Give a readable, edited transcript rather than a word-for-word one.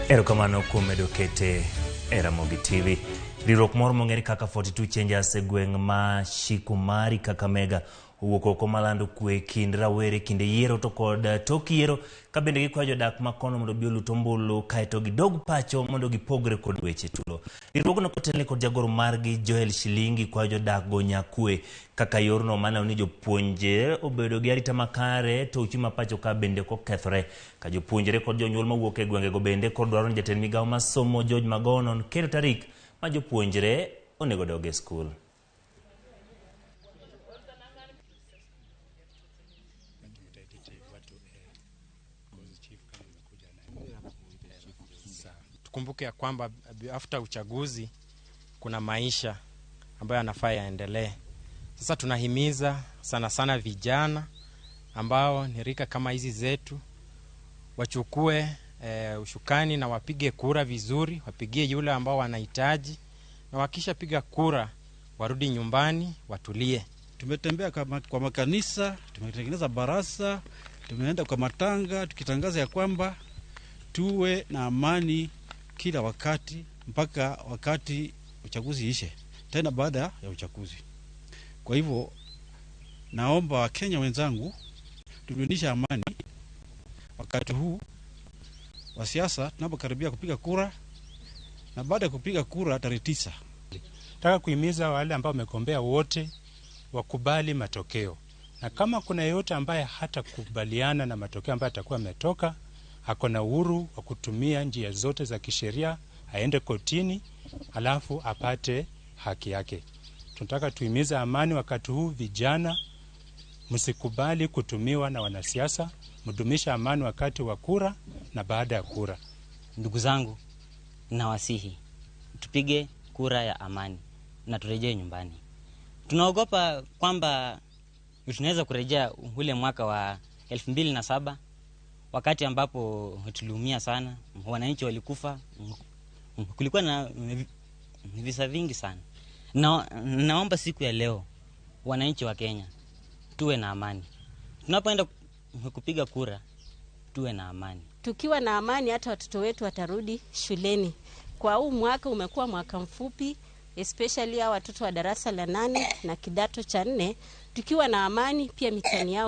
Erokamano kuom medo kete e Ramogi TV. Riwruok moro mong'ere kaka 42 Changers e gweng' ma Shikumari Kakamega owuok oko malando kwe kind rawere kinde yiero to kod tok yiero ka bende gikwayo jodak ma kono mondo obi olut ombulu kaeto gidog pacho mondo gipogre kod weche tulo. Riwruogno kotelne kod jagoro margi Joel Shilingi kwayo jodak go nyakwe kaka yorno maneno ni jopuonje obedo gi arita makare to uchumi ma pacho ka bende ok okethore. Ka jopuonjre kod jonyuol mawuok e gwengego bende kod dwaro ni jatend migawo mar somo George Magoha keto tarik ma jopuonjre onego dog e skul. Tukumbuke ya kwamba after uchaguzi kuna maisha ambayo yanafaa yaendelee. Sasa tunahimiza sana sana vijana ambao ni rika kama hizi zetu wachukue ushukani na wapige kura vizuri, wapigie yule ambao wanahitaji, na wakishapiga kura warudi nyumbani watulie. Tumetembea kwa makanisa, tumetengeneza barasa, tumeenda kwa matanga tukitangaza ya kwamba tuwe na amani kila wakati mpaka wakati uchaguzi ishe, tena baada ya uchaguzi. Kwa hivyo naomba Wakenya wenzangu tudumishe amani wakati huu wa siasa tunapokaribia kupiga kura, na baada ya kupiga kura tarehe 9. Nataka kuhimiza wale ambao wamegombea wote wakubali matokeo, na kama kuna yeyote ambaye hatakubaliana na matokeo ambayo atakuwa ametoka, ako na uhuru wa kutumia njia zote za kisheria, aende kotini alafu apate haki yake. Tunataka tuhimize amani wakati huu. Vijana, msikubali kutumiwa na wanasiasa, mdumishe amani wakati wa kura na baada ya kura. Ndugu zangu, nawasihi tupige kura ya amani na turejee nyumbani. Tunaogopa kwamba tunaweza kurejea ule mwaka wa 2007 wakati ambapo tuliumia sana, wananchi walikufa, kulikuwa na visa vingi sana. Naomba siku ya leo wananchi wa Kenya tuwe na amani. Tunapoenda kupiga kura tuwe na amani. Tukiwa na amani hata watoto wetu watarudi shuleni. Kwa huu mwaka umekuwa mwaka mfupi, especially hao watoto wa darasa la 8 na kidato cha 4. Tukiwa na amani pia mitihani yao